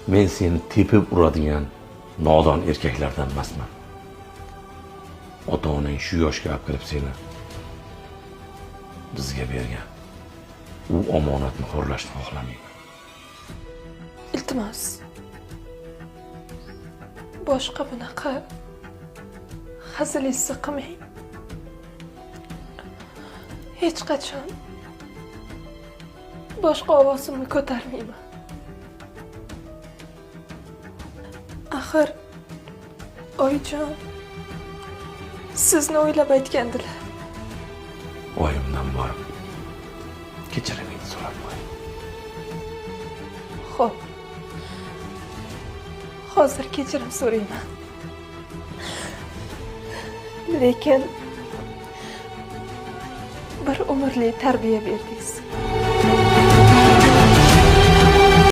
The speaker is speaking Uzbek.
Men seni tepib uradigan nodon erkaklardan emasman. Ota-onang shu yoshga olib kirib seni bizga bergan. U omonatni xo'rlashni xohlamayman. Iltimos. Boshqa bunaqa hazilingizni qilmang. Hech qachon boshqa ovozimni ko'tarmayman. Axir oyijon sizni o'ylab aytgandilar. Oyimdan borib kechirimingni so'rab qo'y. Xo'p. Hozir kechirim so'rayman. Lekin bir umrli tarbiya berdingiz.